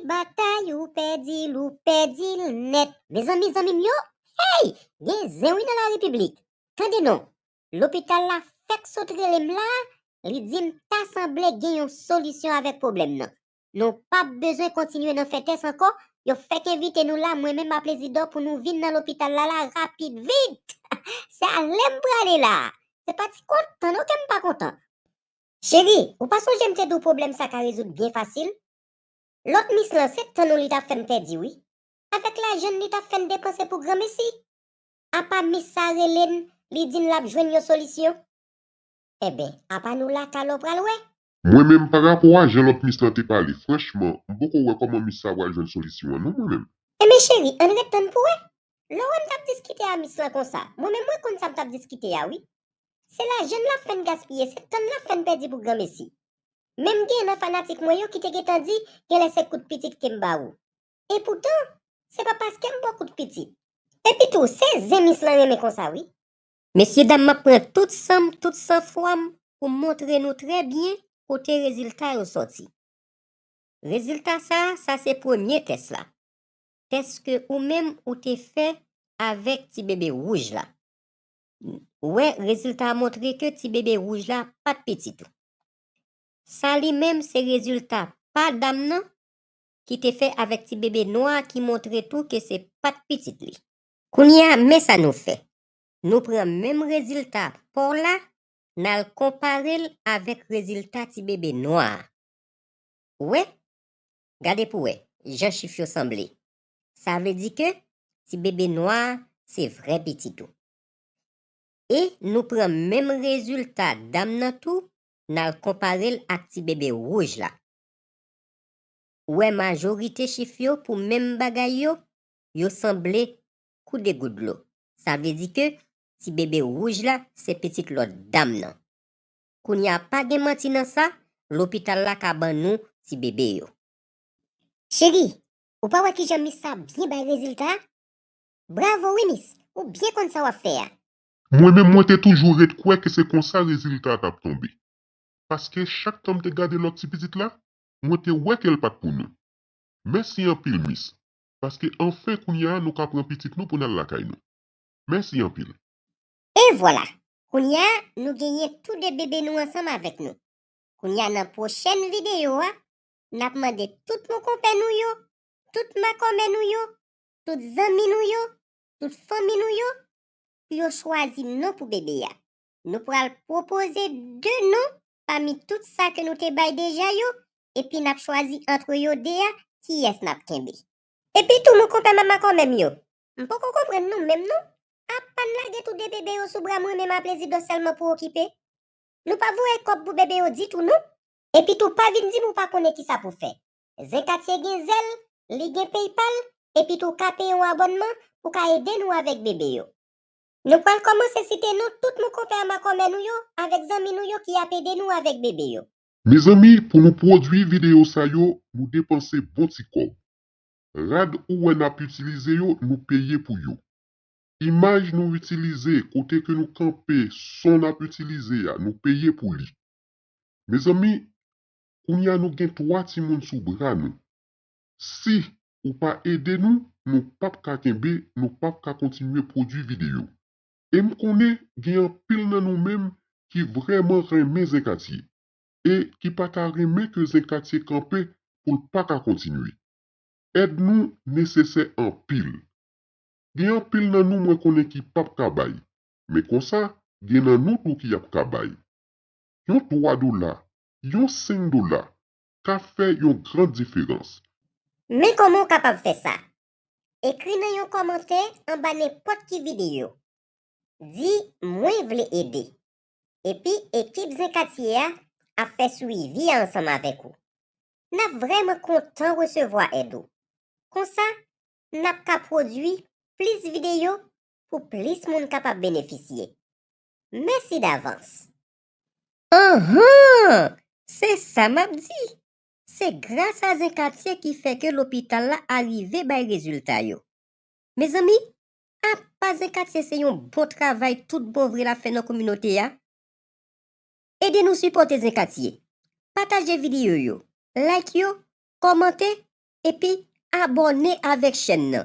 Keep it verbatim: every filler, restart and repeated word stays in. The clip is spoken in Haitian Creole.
Batay ou pèdi l, ou pèdi l nèt. Mezanmi, zanmi m yo, hey! Gen zen wi nan la repiblik. Tande non, lopital la fèk sot rele m la, li di m ta sanble gen yon solisyon avèk pwoblèm nan. Nou p ap bezwen kontinye nan fè tès ankò, yo fèk envite nou la, mwen menm ak Plezidò pou nou vin nan lopital la la rapid vit. Se ale m prale la. Se pa ti kontan non ke m pa kontan. Cheri, ou pa sonje m te di w pwoblèm sa ka rezoud byen fasil? Lòt mis lan se tann ou li t ap fè m pèdi wi. Avèk lajan n li t ap fè n depanse pou granmesi. Apa mis sa rele n, li di n l ap jwenn yon solisyon. Enben, apa nou la talè w pral wè. Mwen menm parapò a jan lòt mis lan te pale, franchman, m poko wè kòman mis sa pral jwenn solisyon an non mwen menm. Enben cheri, ann ret tann pou wè. Lè w wè m t ap diskite a mis lan konsa, mwen menm mwen konn sa m t ap diskite a wi. Se lajan n l ap fè n gaspiye, se tan n l ap fè n pèdi pou granmesi. Menm gen nan fanatik mwen yo ki te gentan di genlè se kout pitit ke m ba ou. Epoutan, se pa paske m ba w kout pitit. Epitou, se zen mis lan renmen konsa wi. Mesyedam, m ap pran tout san m, tout sanfwa m pou m montre nou trè byen kote rezilta yo sòti. Rezilta sa a, sa se premye tès la. Tès ke ou menm ou te fè avèk ti bebe wouj la. Ou wè, rezilta a montre ke ti bebe wouj la pa t pitit ou. Sa li menm se rezilta pa dam nan ki te fè avèk ti bebe nwa a ki montre tou ke se pa t pitit li. Kounye a, men sa nou fè. Nou pran menm rezilta pa w la, n al konpare l avèk rezilta ti bebe nwa a. Ou wè? Gade pou w wè jan chif yo sanble. Sa vle di ke ti bebe nwa a se vrè pitit ou. E nou pran menm rezilta dam nan tou, n al konpare l ak ti bebe wouj la. Ou wè majorite chif yo pou menm bagay yo, yo sanble kou de gout dlo. Sa vle di ke ti bebe wouj la se pitit lòt dam nan. Kounye a pa gen manti nan sa, lopital la ka ban nou ti bebe yo. Cheri, ou pa wè kijan mis sa byen bay rezilta? Bravo wi mis, ou byen konn sa w ap fè a. Mwen menm mwen te toujou ret kwè ke se konsa rezilta a t ap tonbe. Paske chak tan m te gade lòt ti pitit la, mwen te wè ke l pa t pou nou. Mèsi anpil mis, paske anfen kounye a nou ka pran pitit nou pou n al lakay nou. Mèsi anpil. E vwala, kounye a nou genyen tou de bebe nou ansanm avèk nou. Kounye a nan pwochèn videyo a, n ap mande tout mon konpè nou yo, tout makòmè nou yo, tout zanmi nou yo, tout fanmi nou yo, pou yo chwazi non pou bebe a. Nou pral pwopoze de non pami tout sa ke nou te bay deja yo, epi n ap chwazi antre yo de a, kiyès n ap kenbe. Epi tou mon konpè mama kòmè m yo, m poko konprann nou menm non. Apa n lage tou de bebe yo sou bra mwen menm a Plezidò sèlman pou okipe? Nou pa voye kòb pou bebe yo ditou non. Epi tou pa vin di m ou pa konnen kisa pou fè. Zen Katye gen zèl, li gen PayPal, epi tou w ka peye yon abònman pou w ka ede nou avèk bebe yo. Nou pral kòmanse site non tout mon konpè a makòmè nou yo avèk zanmi nou yo ki ap ede nou avèk bebe yo. Mezanmi, pou nou pwodui videyo sa yo, nou depanse bon ti kòb. Rad ou wè n ap itilize yo, nou peye pou yo. Imaj nou itilize, kote ke nou kanpe, son n ap itilize a, nou peye pou li. Mezanmi, kounye a nou gen twa timoun sou bra nou. Si ou pa ede nou, nou p ap ka kenbe, nou p ap ka kontinye pwodui videyo. E m konnen gen anpil nan nou menm ki vrèman renmen Zen Katye e ki pa ta renmen ke Zen Katye kanpe pou l pa ka kontinye. Èd nou nesesè anpil. Gen anpil nan nou mwen konnen ki p ap ka bay, men konsa, gen nan nou tou ki ap ka bay. Yon twa dola, yon senk dola ka fè yon gran diferans. Men kòman w kapab fè sa. Ekri nan yon kòmantè anba nenpòt ki videyo. Di, mwen vle ede. Epi ekip Zen Katye a ap fè swivi a ansanm avèk ou. N ap vrèman kontan resevwa èd ou. Konsa, n ap ka pwodui plis videyo pou plis moun kapab benefisye. Mèsi davans. Anhan! Se sa m ap di. Se gras a Zen Katye ki fè ke lopital la arive bay rezilta yo. Mezanmi, apa Zen Katye se yon bon travay tout bon vre l ap fè nan kominote a? Ede nou sipòte Zen Katye. Pataje videyo yo, like yo, kòmante, epi abòne avèk chèn nan.